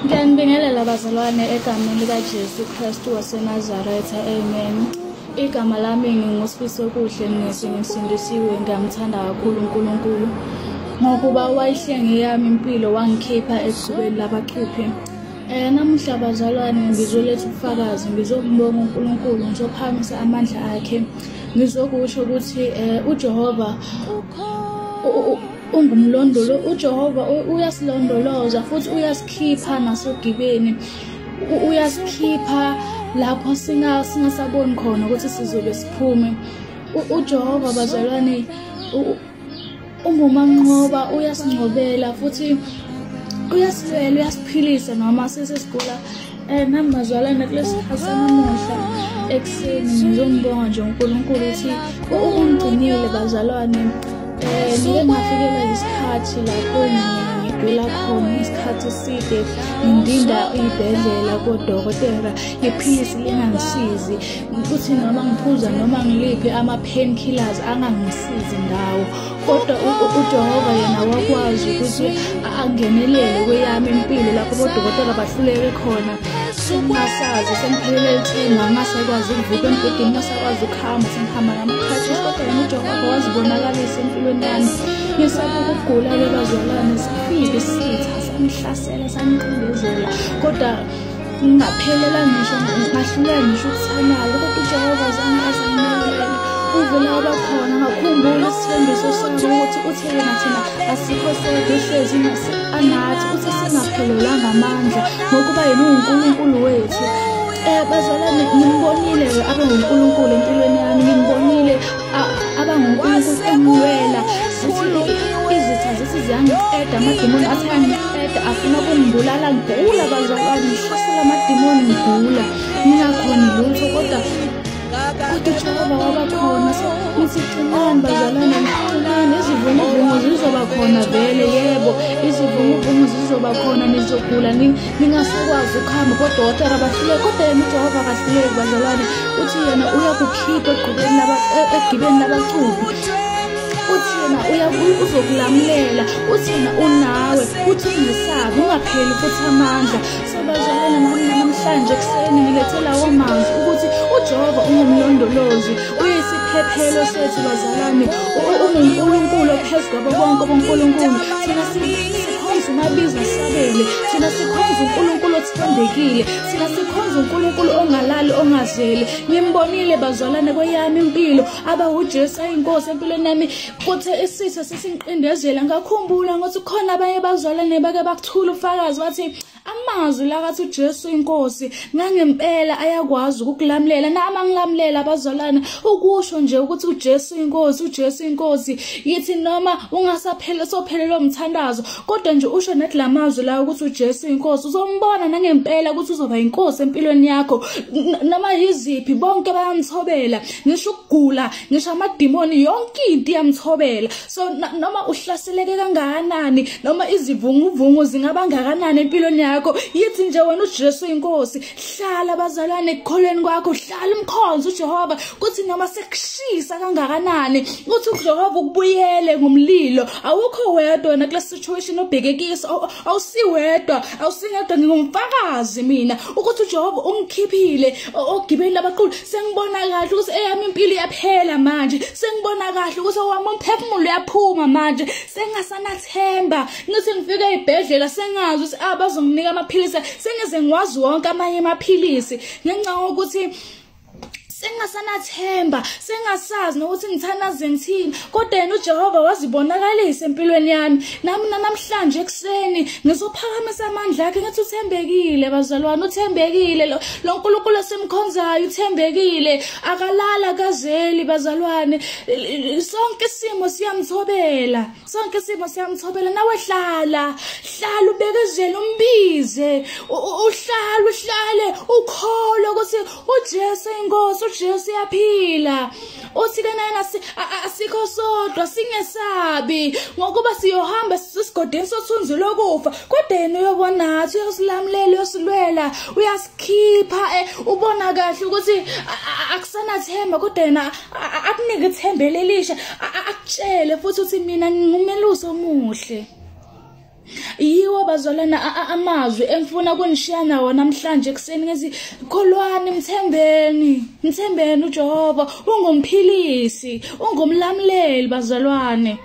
Ngiyanibingelela bazalwane egameni likaJesu Kristu waseNazaretha, amen. Igama lami nginguSifisokuhle Mnisi, ngisindisiwe, ngiyamthanda kakhulu uNkulunkulu ngokuba wayihlenge yami impilo wangikhipha egqubeni labacuphi. Namuhla bazalwane ngizoletha ubufakazi, ngizombonga uNkulunkulu, ngizophakamisa amandla akhe, ngizokusho ukuthi uJehova ungumlondolo, uJehova uyasilondoloza futhi uyasikhipha nasogibeni, uyasikhipha lapho singasaboni khona ukuthi sizobe siphume. UJehova bazalwane ungumanqoba, uyasincobela futhi uyasilwela, uyasiphilisa noma sesigula. Nami bazalwane kulesi sanamuhla ekuseni ngizombonga nje uNkulunkulu ukuthi ungigcinile bazalwane. Ngike ngafikelwa isikhathi lapho ngigula khona isikhathi eside, ngindinda iy'bhedlela kodokotela, iphilisi lingangisizi, futhi noma ngiphuza noma ngiliphi ama-painkillers angangisizi ndawo. Kodwa uJehova yena wakwazi ukuthi angenelele kweyami impilo lapho bodokotela bahluleke khona. Sengingasazi, sengiphelele ithemba, ngingasakwazi ukuvuka embhedeni, ngingasakwazi ukuhamba, sengihamba ngama-crutches. Kodwa yena uJehova wazibonakalisa empilweni yami. Ngisaba ukugula-ke bazalwane, sifike isitha sangihlasela, sangiqindezela, kodwa ngingaphelela ngisho, ngahluleka ngisho ukuthandaza, kodwa uJehova zange azangimelele. Uvela wabakhona, ngakhumbula isithembiso sakhe ukuthi uthe yena thina asikho sodwa, uhlezi anathi, uthi singaphelelwanga amandla ngokuba yena uwuNkulunkulu wethu. Bazalwane, ngimbonile abe nguNkulunkulu empilweni yami, ngimbonile aba nguNkulunkulu engilwela. Zithi izitha zithi ziyangiqeda, amadimoni athi ayangiqeda, afuna ukungibulala. Ngigula bazalwane, ngihlasela amadimoni, ngigula ngingakhoni lutho, kodwa uJehova wabakhona. So ngithi qinani bazalwane, qinani, izivunguvungu zizoba khona vele, yebo, izivunguvungu zizoba khona, nizogula ningasakwazi ukuhamba, kodokotela bahluleke, kodwa yena uJehova akahluleki bazalwane. Uthi yena uyakukhipha egibeni labacuphi, uthi yena uzokulamulela, uthi yena unawe, uthi ungesabi, ungapheli futhi amandla. So bazalwane, nami namhlanje ekuseni ngilethe lawo mazwi ukuthi uJehova ungumlondolozi, uyisiphephelo sethu bazalwane, unguNkulunkulu ophezu kwabo bonke obonkulunkulu. Thina sikhonza umabiza sabele, thina sikhonza uNkulunkulu othembekile, thina sikhonza uNkulunkulu ongalali ongazeli. Ngimbonile bazalwane kweyami impilo aba uJesu ayinkosi empilweni yami. Kuthe isitha sesingiqindezela, ngakhumbula ngokuthi khona abanye bazalwane bake bakuthula ufakazi bathi amazwi lakathi uJesu inkosi ngangempela ayakwazi ukukulamulela. Nami angilamulela abazalwane, ukusho nje ukuthi uJesu inkosi, uJesu inkosi, yithi noma ungasaphela sophelelwa umthandazo, kodwa nje usho nathi lamazwi la ukuthi uJesu inkosi, uzombona nangempela ukuthi uzoba inkosi empilweni yakho. Noma yiziphi, bonke bayamthobela, ngisho ukugula, ngisho amadimoni, yonke into iyamthobela. So noma uhlaseleke kangakanani, noma izivunguvungu zingaba ngakanani empilweni yakho, yithi nje wena uJesu inkosi. Hlala bazalwane ekukholweni kwakho, hlala umkhonzo uJehova, kuthi noma sekushisa kangakanani, kuthi uJehova ukubuyele ngomlilo. Awukho wedwa wena kule situation obheke kiso, awusiwedwa, awusingedwa. Ngingumfakazi mina ukuthi uJehova ungikhiphile ogibeni labaqulu. Sengibona kahle ukuthi eyami impilo iyaphela manje, sengibona kahle ukuthi owami umphefumulo uyaphuma manje, sengasanathemba. Ngithi ngifike ey'bhedlela sengazi ukuthi bazonginika amaphilisi, sengize ngiwazi wonke amanye amaphilisi ngenxa yokuthi sengasanathemba, sengasazi nokuthi ngithandaze ngithini. Kodwa yena uJehova wazibonakalisa empilweni yami. Nami namhlanje ekuseni ngizophakamisa amandla akhe, ngithi uthembekile bazalwane, uthembekile lo Nkulunkulu esimkhonzayo, uthembekile, akalala kazeli bazalwane. Sonke isimo siyamthobela, sonke isimo siyamthobela. Nawe hlala, hlala ubekezele, umbize, uhlale, uhlale ukholwe ukuthi uJesu inkosi, uJesu uyaphila. Uthi ke nayena asikho sodwa, singesabi, ngokuba siyohamba esigodini sothunzi lokufa, kodwa yena uyobonathi, uyosilamulela, uyosilwela, uyasikhipha. Ubona kahle ukuthi akusanathemba, kodwa yena akunike ithemba elisha, akutshele futhi uthi mina ngingumelusi omuhle. Yiwo bazalwana amazwi engifuna kunishiya nawo namhlanje ekuseni, ngithi kholwani, mthembeni, mthembeni uJehova, ungumphilisi, ungumlamuleli bazalwane.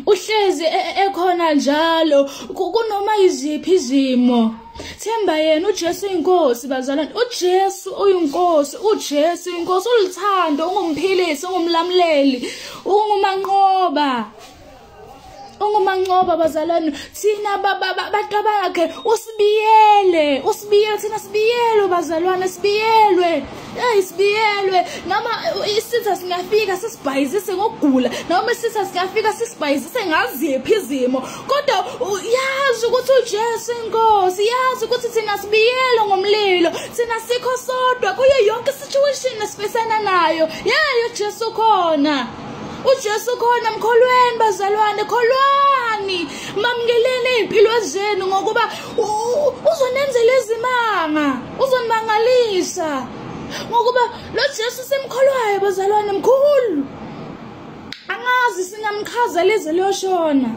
Uhlezi ekhona njalo kunoma yiziphi izimo. Themba yena, uJesu inkosi bazalwane, uJesu uyinkosi, uJesu inkosi, ulithando, ungumphilisi, ungumlamuleli, ungumanqoba. Ungumanqoba bazalwane. Thina abantu bakhe usibiyele, usibiyele, thina sibiyelwe bazalwane, sibiyelwe. Hey, sibiyelwe. Noma isitha singafika sisibhayizise ngokugula, noma isitha singafika sisibhayizise ngaziphi izimo, kodwa yazi ukuthi uJesu inkosi, yazi ukuthi thina sibiyelwe ngomlilo, thina sikho sodwa kuyo yonke situation esifisana nayo. Yey, uJesu khona. uJesu khona, mkholweni bazalwane, kholwani, mamkeleni impilo zenu, ngokuba uzonenzela izimanga, uzonimangalisa, ngokuba lo Jesu simkholwayo bazalwane mkhulu, angazi singamchazela ize liyoshona.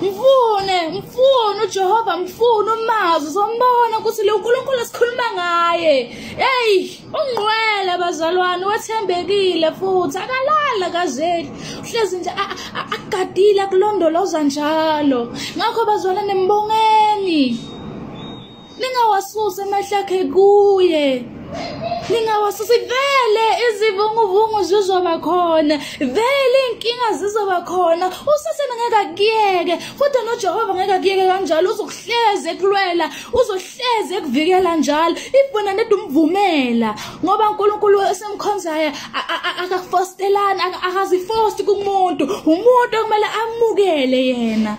Mfune, mfune uJehova, mfune umazi, uzombona ukuthi lo uNkulunkulu esikhuluma ngaye. Hey, ungqwele bazalwane, wethembekile futhi akalala kazeli, uhlezi nje agadile, akulondoloza njalo. Ngakho bazalwane, mbongeni, ningawasusi amehlo akhe kuye, ningawasusi. Vele izivunguvungu zizoba khona, vele inkinga zizoba khona, uSathane ngeke akuyeke, futhi noJehova ngeke akuyeke kanjalo, uzokuhleze ekulwela, uzohleze ekuvikela njalo, if wena nede umvumela, ngoba uNkulunkulu esemkhonzayo akakufostelani, akazifosti kumuntu, umuntu okumele amukele yena.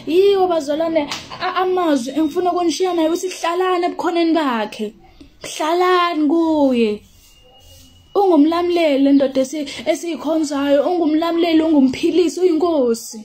Yiwo bazalwane amazwi engifuna ukunishiya nayo, ukuthi hlalani ebukhoneni bakhe, hlalani kuye. Ungumlamuleli, indoda esiyikhonzayo, ungumlamuleli, ungumphilisi, uyinkosi.